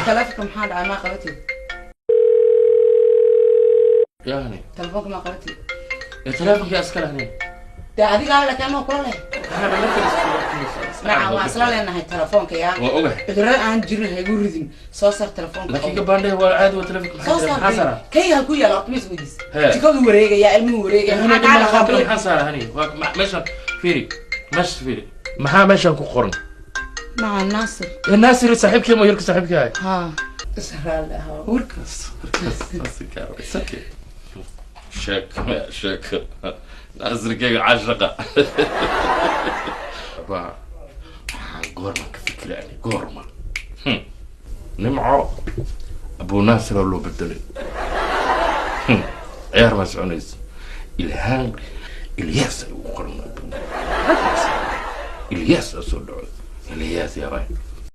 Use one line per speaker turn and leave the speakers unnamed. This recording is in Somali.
Taleefonka maxaa dhacay? Maa qabatid?
Yani.
Telefoonka maa qabatid?
Ee, telefonka iska lehne.
Dee adigaa laakiin anoo kula leh. Maca waa isla leenahay telefoonka yaa.
Waa ogahay.
Cudurrada aan jirin ha igu ridin. Soo saar telefoonka.
Laakiin gabaandhe waa caadi, waa telefonka.
Soo
maxaa
saar.
maxaa saara?
Kayga halku yaala horta, mis weydiis.
Hee.
Jikadu wareegaya, ilmuhu wareegaya,
Hani.
maxaa kaa dhaqaaqay?
Maxaa saara, hani? Waa meeshan fiiri, meesha fiiri, maxaa meeshan ku qoran?
Maca Naasir.
Ee, Naasir saaxiibkii ma yarka saaxiibkii ahay?
Haa, israalle ahaa.
Warkaas warkaas Naasirka, it's okay. Sheeko sheeko, Naasirkayga caashaqa ba waxaan goorma ka fikira ani goorma. Nimco Abuu Naasir oo loo bedelay. Ciyaar baa soconaysa. Ilhaan Ilyas ay ugu qoran. Ilyas aa soo dhaco, Ilyas yaabay.